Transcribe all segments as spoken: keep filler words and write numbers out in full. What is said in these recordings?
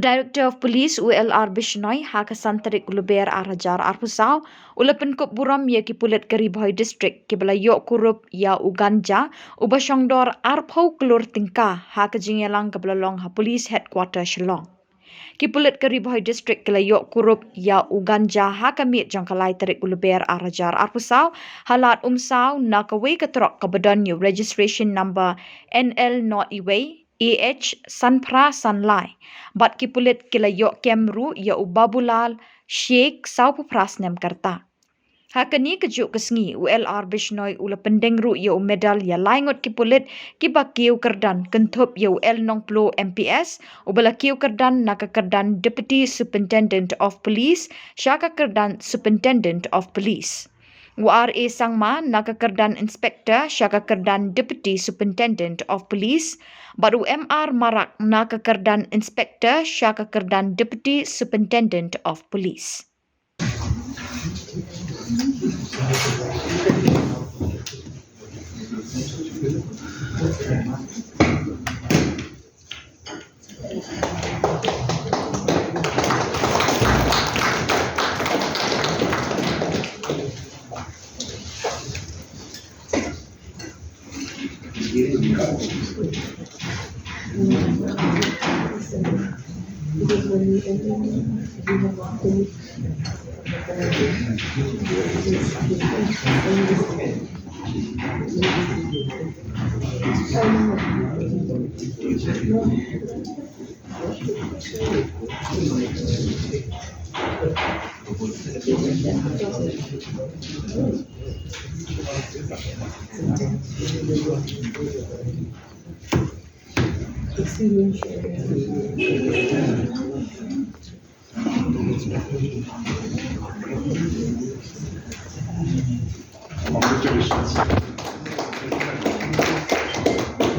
Director of Police u L R Bishnoi ha ka san tarik u Lber ar hajar arphew saw u la pynkup burom ïa ki pulit ka Ri Bhoi District kiba la ïoh kurup ïa u ganja uba shongdor arphew klur tyngka ha ka jingïalang kaba la long ha Police Headquarter Shillong. Ki pulit ka Ri Bhoi District ki la ïoh kurup ïa u ganja ha ka miet jong ka lai tarik u Lber ar hajar arphew saw ha Lad Umsaw na kawei ka trok kaba don ïa u registration number N L nought wei A H san phra san lai. Bad ki pulit ki la ïoh kem ruh ïa u Babulal Sheikh sawphew phra snem ka rta. Ha kane kajuh ka sngi u L R Bishnoi u la pyndeng ruh ïa u medal ïa lai ngut ki pulit kiba kiew kyrdan kynthup ïa u L Nongplo M P S uba la kiew kyrdan na ka kyrdan Deputy Superintendent of Police sha ka kyrdan Superintendent of Police. U R A Sangma na ka kyrdan Inspector sha ka kyrdan Deputy Superintendent of Police bad u M R Marak na ka kyrdan Inspector sha ka kyrdan Deputy Superintendent of Police.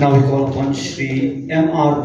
Now we call upon Shri M R.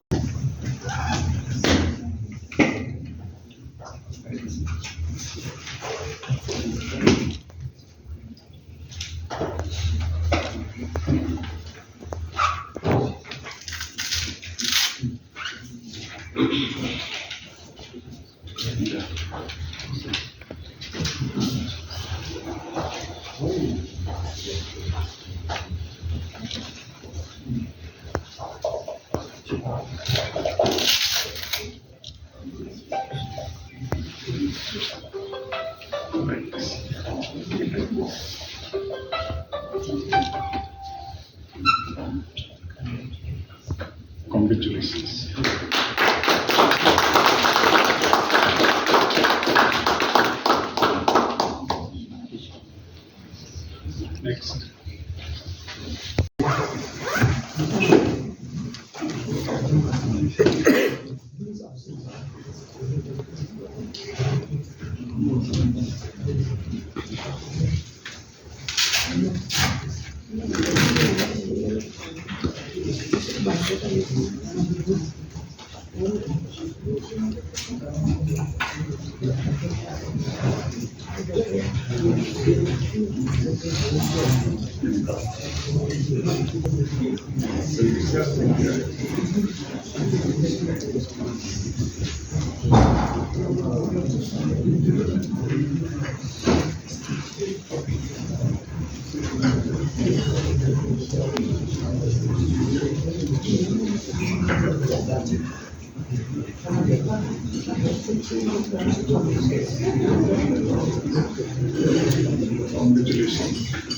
Congratulations. Next. Congratulations.